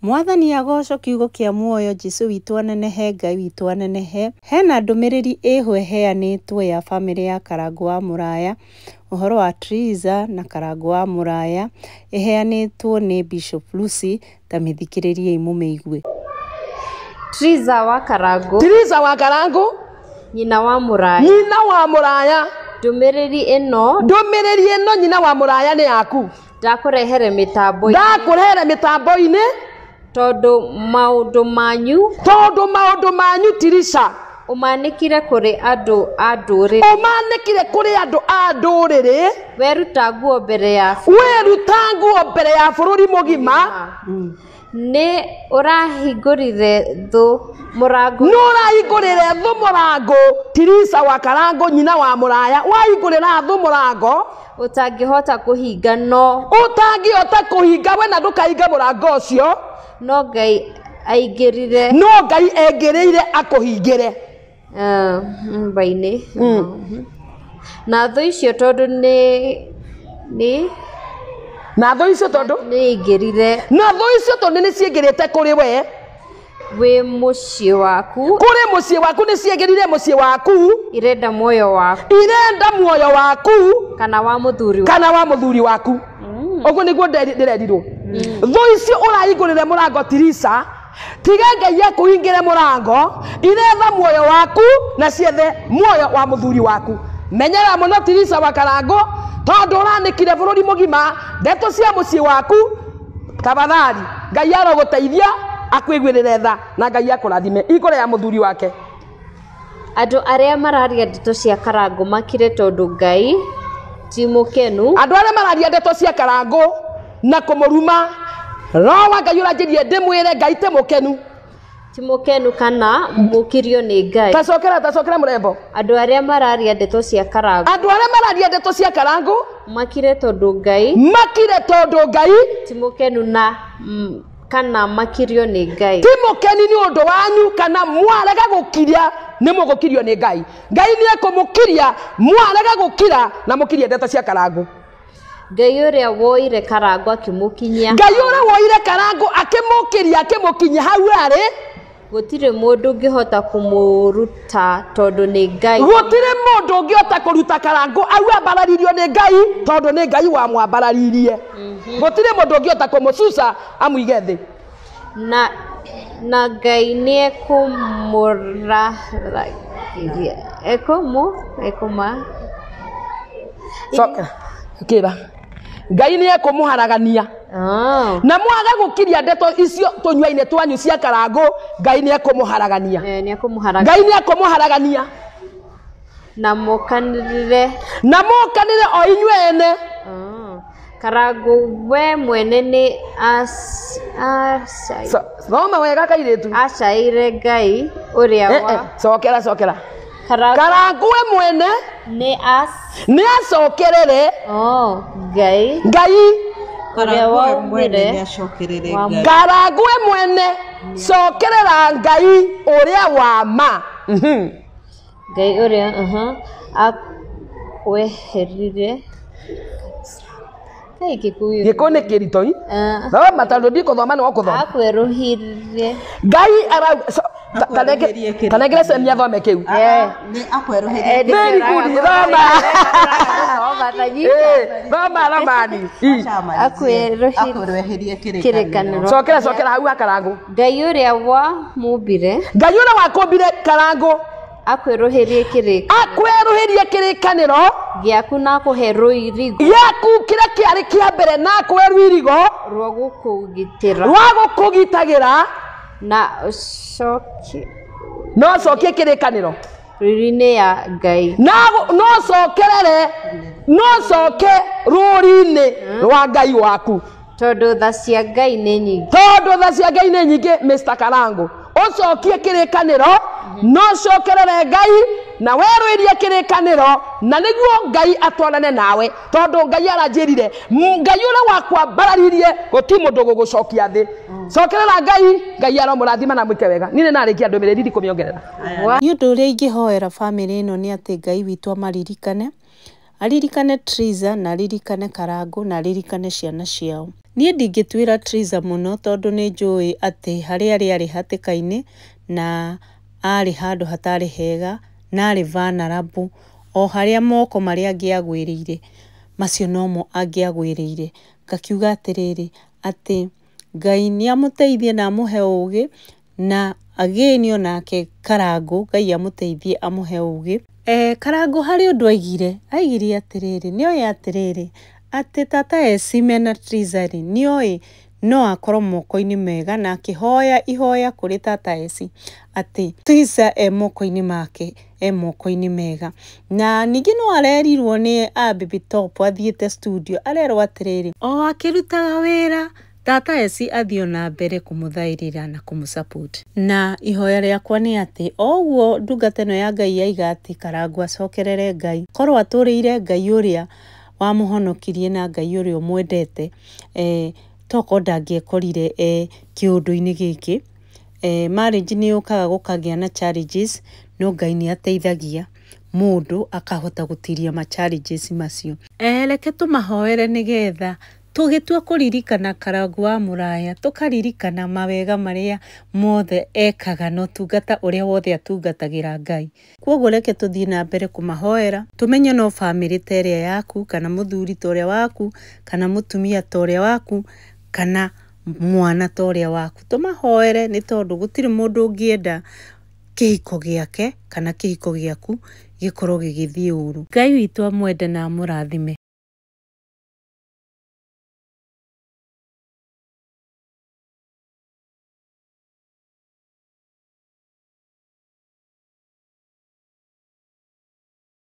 Mwathani agocwo kiugo kĩa muoyo Jesu witũ anenehe Ngai witũ anenehe. Hena ndũmĩrĩri ĩho ĩheanĩtwo ya bamĩrĩ ya Karangũ wa Mũraya, ũhoro wa Triza na Karangũ wa Mũraya, ĩheanĩtwo nĩ Bishop Lucy, ta mĩthikĩrĩriei mũmĩigue. Triza wa Karangũ, Tiriza wa Karangũ, nyina wa Mũraya, nyina wa Mũraya, ndũmĩrĩri ĩno ndũmĩrĩri ĩno nyina wa Mũraya nĩ yaku. Ndakũrehere mĩtambo-inĩ Ndakũrehere mĩtambo-inĩ tondũ maũndũ manyu tondũ maũndũ manyu Tiriza ũmanĩkire kũrĩ andũ a ndũrĩrĩ, ũmanĩkire kũrĩ andũ a ndũrĩrĩ, weruta nguo mbere ya weruta nguo mbere ya bũrũri mũgima, nĩ ũrahingũrire thũ mũrango, nĩ ũrahingũrire thũ mũrango. Tiriza wa Karangũ, nyina wa Mũraya, wahingũrĩra thũ mũrango ũtangĩhota kũhinga, no ũtangĩhota kũhinga, we na ndũkahinga mũrango ũcio, no Ngai aingĩrire, no Ngai engĩrĩire akũhingĩre mbainĩ na thũ icio tondũ nĩ na thũ icio tondũ nĩ ingĩrire, na thũ icio tondũ nĩ ciĩngĩrĩte kũrĩ we, wĩ mũciĩ waku, kũrĩ mũciĩ waku, nĩ ciĩngĩrire mũciĩ waku, irenda muoyo waku, irenda muoyo waku kana wa mũthuri waku, kana wa mũthuri waku. Ũguo nĩguo ndĩrerirwo. Thũ icio ũrahingũrĩre mũrango Tiriza, tiga Ngai akũhingĩre mũrango, iretha muoyo waku na ciethe muoyo wa mũthuri waku. Menyera mũno Tiriza wa Karangũ, tondũ ũranĩkire bũrũri mũgima ndeto cia mũciĩ waku. Tafadhali Ngai arogũteithia akwĩguĩrĩre tha na Ngai akũrathime igũrũ ya mũthuri wake. Andũ arĩa mararia ndeto cia Karangũ makire tondũ Ngai ti mũkenu. Andũ arĩa mararia ndeto cia Karangũ na kũmũruma, Roho wa Ngai ũranjĩrie ndĩmwĩre Ngai ti mũkenu, ti mũkenu kana mũkirio nĩ Ngai. Tacokera, tacokera mũrembo. Andũ arĩa mararia ndeto cia Karangũ, andũ arĩa mararia ndeto cia Karangũ makire tondũ Ngai, makire tondũ Ngai ti mũkenu na kana makirio nĩ Ngai. Ti mũkeni nĩ ũndũ wanyu, kana mwarega gũkiria nĩ mũgũkirio nĩ Ngai. Ngai nĩ ekũmũkiria mwarega gũkira na mũkirie ndeto cia Karangũ. Ngai ũrĩa woire Karangũ akĩmũkinyia, Ngai ũrĩa woire Karangũ akĩmũkiria akĩmũkinyia hau arĩ, gũtirĩ mũndũ ũngĩhota kũmũruta tondũ nĩ Ngai. Gũtirĩ mũndũ ũngĩhota kũruta Karangũ au ambararirio nĩ Ngai, tondũ nĩ Ngai wamwambararirie. Gũtirĩ mũndũ ũngĩhota kũmũcuca amũige thĩ. Na Ngai nĩ ekũmũraragĩria, ekũma Kĩra Ngai nĩ ekũmũharagania. Na mwaga gũkiria ndeto icio tũnyua-inĩ twanyu cia Karangũ, Ngai nĩ ekũmũharagania. Ngai nĩ ekũmũharagania. Na mũkanĩrĩre, na mũkanĩre o inyuĩ ene. Karangũ we mwene nĩ thoma wega kairĩtu. Acaĩire Ngai ũrĩa wa cokera, cokera. Karangũ we mwene nĩ acokerere Ngai, Ngai ũrĩa waumire. Karangũ we mwene cokerera Ngai ũrĩa wa ma. Ngai ũrĩa akweherire. Gĩkũyũ nĩ kĩritũ. Thoma tondũ ndikũthoma nĩ ũkũthoma. Akwerũhirie. Ngai tanengere Semia thome kĩu. Nĩ akwerũhirie. Very good, thoma. Thoma Romani. Akwerũhirie kĩrĩkanĩro. Cokera, cokera hau ha Karangũ. Ngai ũrĩa wamũmbire, Ngai ũrĩa wakũmbire Karangũ, akwerũhirie kĩrĩkanĩro, akwerũhirie kĩrĩkanĩro gĩaku na akũhe rũirigo gĩaku kĩrĩa kĩarĩ kĩa mbere, na akũhe rũirigo rwa gũkũgitĩra, rwa gũkũgitagĩra, na ũcokie, no ũcokie kĩrĩkanĩro rũri-inĩ ya Ngai, na no ũcokerere, no ũcoke rũri-inĩ rwa Ngai waku, tondũ tha cia Ngai nĩ nyingĩ, tondũ tha cia Ngai nĩ nyingĩ. Mr. Karangũ, ũcokie kĩrĩkanĩro, no ũcokerere Ngai na werũirie kĩrĩkanĩro, na nĩguo Ngai atwarane nawe, tondũ Ngai aranjĩrire Ngai ũrĩa wakwambararirie gũtirĩ mũndũ ũgũgũcokia thĩ. Cokerera Ngai, Ngai aromũrathima na mwĩke wega. Niĩ nĩ narĩkia ndũmĩrĩri ndikũmĩongerera. Nĩ ũndũ ũrĩa ingĩhoera bamĩrĩ ĩno nĩ atĩ Ngai witũ amaririkane, aririkane Triza na aririkane Karangũ na aririkane ciana ciao. Niĩ ndingĩtuĩra Triza mũno tondũ nĩ njũĩ atĩ harĩa arĩ arĩ hatĩka-inĩ na arĩ handũ hatarĩ hega na arĩ vulnerable, o harĩa moko marĩa angĩagwĩrĩire macio nomo angĩagwĩrĩire. Ngakiuga atĩrĩrĩ, atĩ Ngai nĩ amũteithie na amũhe ũgĩ na again onake Karangũ Ngai amũteithie amũhe ũgĩ. Karangũ harĩ ũndũ aigire, aigire atĩrĩrĩ, nĩoĩ atĩrĩrĩ, atĩ tata Esi mena Triza rĩ, nĩoĩ no akorwo moko-inĩ mega na akĩhoya ihoya kũrĩ tata Esi atĩ Triza e moko-inĩ make, e moko-inĩ mega. Na ningĩ no arerirwo nĩ a Baby Top athiĩte studio, arerwo atĩrĩrĩ, o akĩrutaga wĩra tata Esi athiĩ ona mbere kũmũthaĩrĩra na kũmũ support. Na ihoya rĩakwa nĩ atĩ o ũguo ndungata ĩno ya Ngai yaiga atĩ Karangũ acokerere Ngai, korwo atũrĩire Ngai ũrĩa wamũhonokirie na Ngai ũrĩa ũmwendete, tokorwo ndangĩekorire kĩũndũ-inĩ gĩkĩ. Marriage nĩ yũkaga gũkagĩa na challenges, no Ngai nĩ ateithagia mũndũ akahota gũtiria ma challenges macio. Reke tũmahoere nĩgetha tũgĩtua kũririkana Karangũ wa Mũraya, tũkaririkana mawega marĩa mothe ekaga na ũtungata ũrĩa wothe atungatagĩra Ngai. Koguo reke tũthiĩ na mbere kũmahoera, tũmenye no bamĩrĩ ta ĩrĩa yaku, kana mũthuri ta ũrĩa waku, kana mũtumia ta ũrĩa waku, kana mwana ta ũrĩa waku. Tũmahoere nĩ tondũ gũtirĩ mũndũ ũngĩenda kĩhiko gĩake kana kĩhiko gĩaku gĩkorwo gĩgĩthiĩ ũru. Ngai witũ amwende na amũrathime.